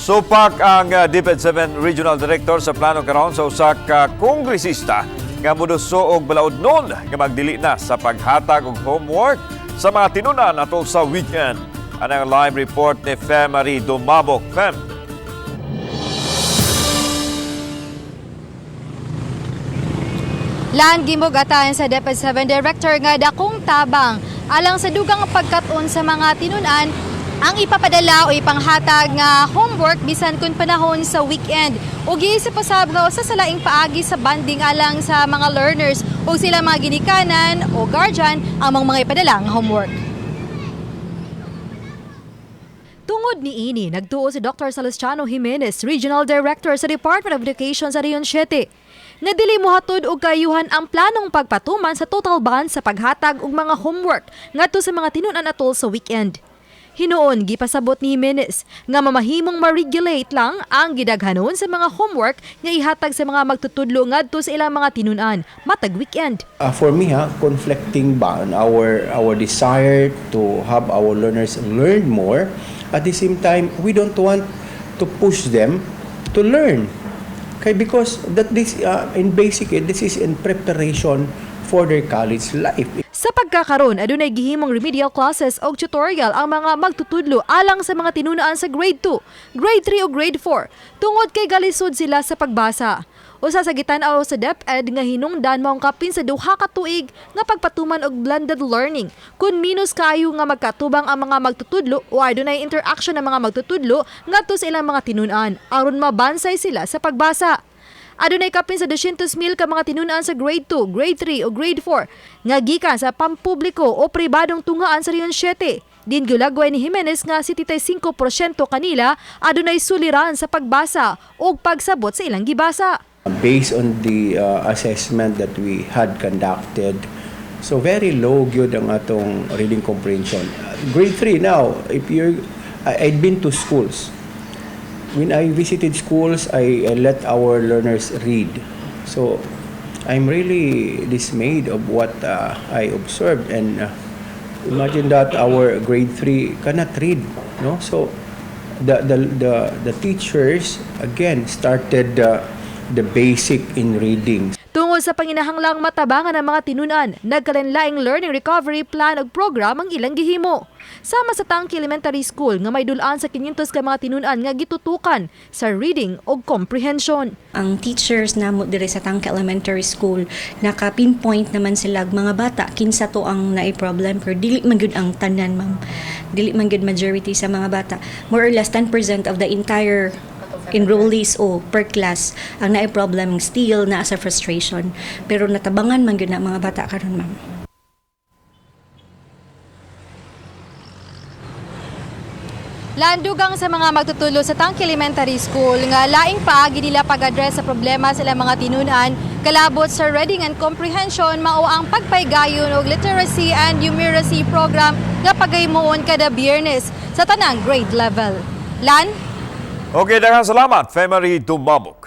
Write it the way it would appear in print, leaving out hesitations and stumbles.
Supak ang DepEd 7 Regional Director sa plano karon sa usa ka kongresista nga moduso og balaodnon nga magdili na sa paghatag og homework sa mga tinunan atol sa weekend. Anang live report ni Femary Dumabok. Fem. Lan, gimugatan sa DepEd 7 Director nga dakong tabang alang sa dugang pagkat-on sa mga tinunan ang ipapadala o ipanghatag nga homework bisan kun panahon sa weekend. Ug giisip usab nga usa sa laing paagi sa bonding alang sa mga learners ug sila mga ginikanan o guardian ang mga ipadala nga homework. Tungod ni ini, nagtuo si Dr. Salustiano Jimenez, Regional Director sa Department of Education sa Region 7, nga dili mohatod og kaayuhan ang planong pagpatuman sa total ban sa paghatag og mga homework ngadto sa mga tinun-an atol sa weekend. Hinuon, gipasabot ni Jimenez nga mamahimong ma-regulate lang ang gidaghanon sa mga homework nga ihatag sa mga magtutudlo ngadto sa ilang mga tinun-an matag weekend. For me, ha, conflicting ba on our desire to have our learners learn more. At the same time, we don't want to push them to learn. Okay, because that this in basic, this is in preparation for their college life. Sa pagkakaron, adunay gihimong remedial classes og tutorial ang mga magtutudlo alang sa mga tinunaan sa grade 2, grade 3 o grade 4 tungod kay galisod sila sa pagbasa. Usa sa gitan-aw sa DepEd nga hinungdan maong kapin sa 2 ka tuig nga pagpatuman og blended learning. Kun minus kaayo nga magkatubang ang mga magtutudlo o adunay interaction ang mga magtutudlo ngadto sa ilang mga tinun-an aron mabansay sila sa pagbasa. Adunay kapin sa 200 mil ka mga tinun-an sa grade 2, grade 3 o grade 4 nga gikan sa pampubliko o pribadong tunghaan sa Region 7. Din gilagway ni Jimenez nga 75% kanila adunay suliran sa pagbasa o pagsabot sa ilang gibasa. Based on the assessment that we had conducted, so very low gyud ang atong reading comprehension. Grade 3 now, if you're, I'd been to schools. When I visited schools, I let our learners read. So I'm really dismayed of what I observed, and imagine that our grade 3 cannot read, no? So the teachers again started the basic in reading. Tungod sa panginahanglang matabangan ang mga tinunan, nagkalainlaing learning recovery plan ug program ang ilang gihimo. Sama sa Tangke Elementary School nga may dulaan sa 500 ka mga tinunan nga gitutukan sa reading ug comprehension. Ang teachers namo diri sa Tangke Elementary School, naka-pinpoint naman sila og mga bata kinsa to ang naay problem, pero dili man gyud ang tanan, ma'am. Dili man gyud majority sa mga bata. More or less 10% of the entire enrollees o per class ang naay problem, still naa sa frustration, pero natabangan man gyud na mga bata karon, ma'am. Landugang sa mga magtutudlo sa Tangke Elementary School nga laing paagi nila pag-address sa problema sa ilang mga tinunan kalabot sa reading and comprehension mao ang pagpaygayon og literacy and numeracy program nga pagahimuon kada Biyernes sa tanang grade level. Lan? Okay, daghang salamat, Femary Dumabok.